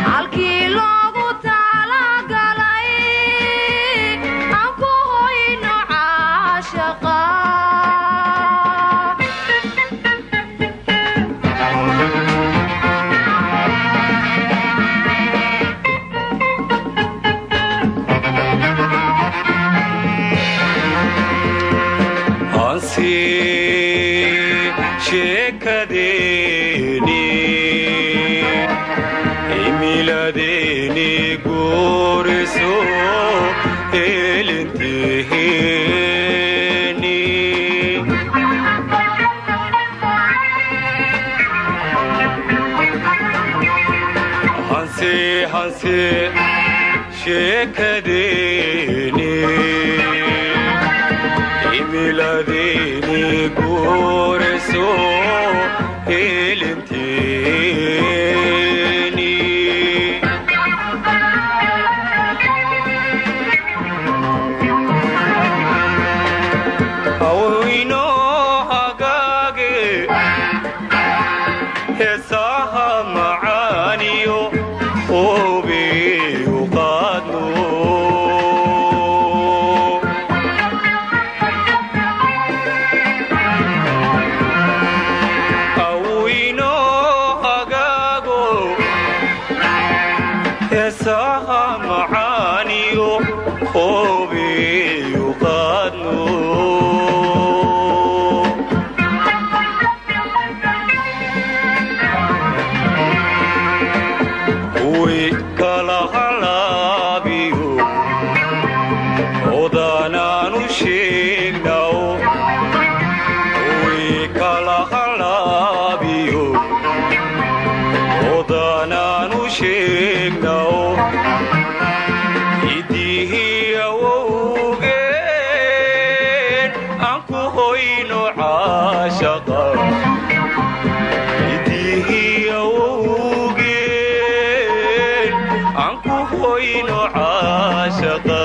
Halkii loogu talagalay aan ku hoyno caashaqa. Hansi sheekadeeni, himiladeeni guuriso, heelintiheeni. Hansi, hansi sheekadeeni, himiladeeni guuriso, heelintiheeni. Hawino hagaage, heesaha macaaniyo hubiyu qaadno. Hawino hagaago, heesaha macaaniyo hubiyu qaadno. Kuwii kala halaabiyo odanaanu sheegnaw, kuwii kala halaabiyo odanaanu sheegnaw, idihii awowgeen aan ku hoyno caashaqa, idihii awowgeen aan ku hoyno caashaqa.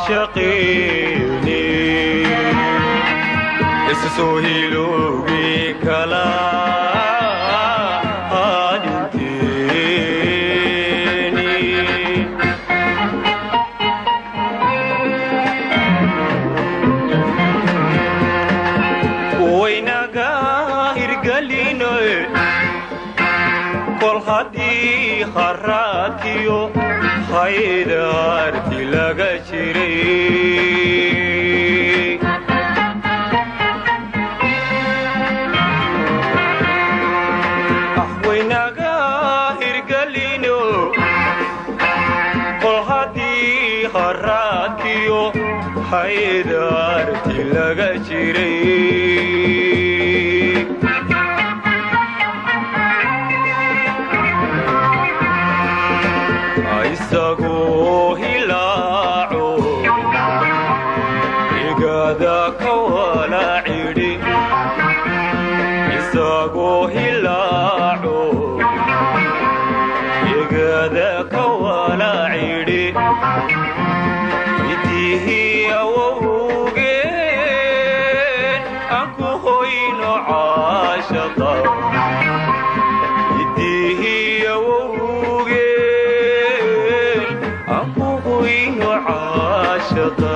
Caashaqiini isu soo hilowgii kala hadhinteeni. Waynaga hirgelinoy kol haddii kharaadkiyo haydaarti laga jiray. Waynaga hirgelino kol haddii kharaadkiyo haydaarti laga jiray. Isagoo hilaaco igada ka wala cidhi, isagoo hilaaco igada ka wala cidhi, midihii awowgeen aan ku hoyno caashaqa, midihii awowgeen aan ku hoyno caashaqa.